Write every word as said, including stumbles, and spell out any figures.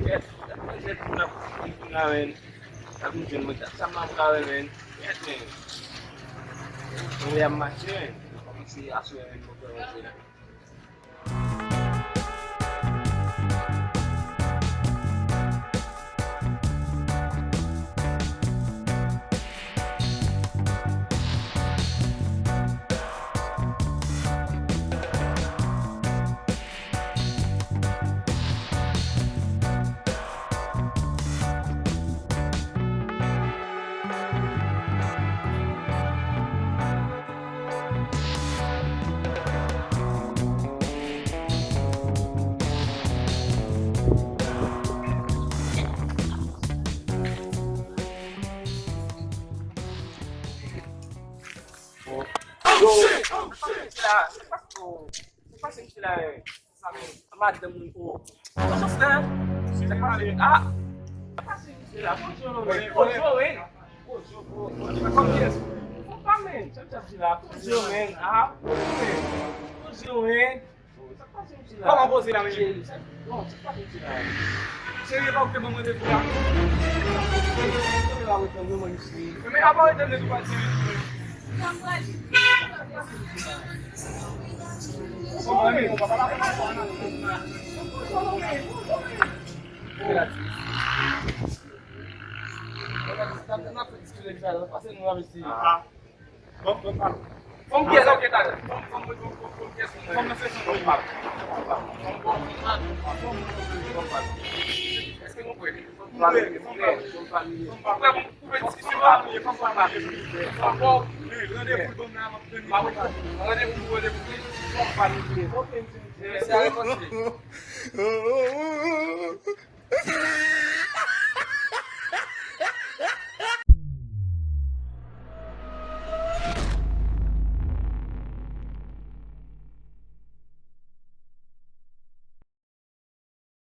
Kèt, kèt, kèt, moun ap vin la, men. Ap vin jwenn mwen, sa m ap ka wè, men. Kèt, men. Mwen ap mache, men. Kòmanse aswè, men, mwen fè yon jwe la. Yo, sa k pase misye la, sa k pase misye la, men? Sa men, madanm moun, o. Sa k pase misye la, men? Ah! Sa k pase misye la? Kozo, men. Kozo, men. Kozo, men. Kozo, men. Ah, kozo, men. Kozo, men. Kòman poze la, men? Cheri, sa, non, sa pa poze la. Cheri, e pa ou ki te ban m randevou la? Kòman la reponn mwen, mwen, isi? Men apa ou te vle tou pati? Kòman, men, ou pa pale avè m? Pase nou la, mesye. Ah. Bon, bon, bon. Fòm pyès, ok, talè. Fòm, fòm, fòm, fòm, fòm pyès, fòm nan se fòm. Fòm, fòm, fòm, fòm. Èske nou prè? Fòm prè, fòm prè. Fòm prè pou, pou fè diskisyon an. Fòm prè. Fòm prè. Randevou l ban m nan, m ap tann li. Randevou, randevou. Fòm prè. Ok, mesye. Mesye, ale panse.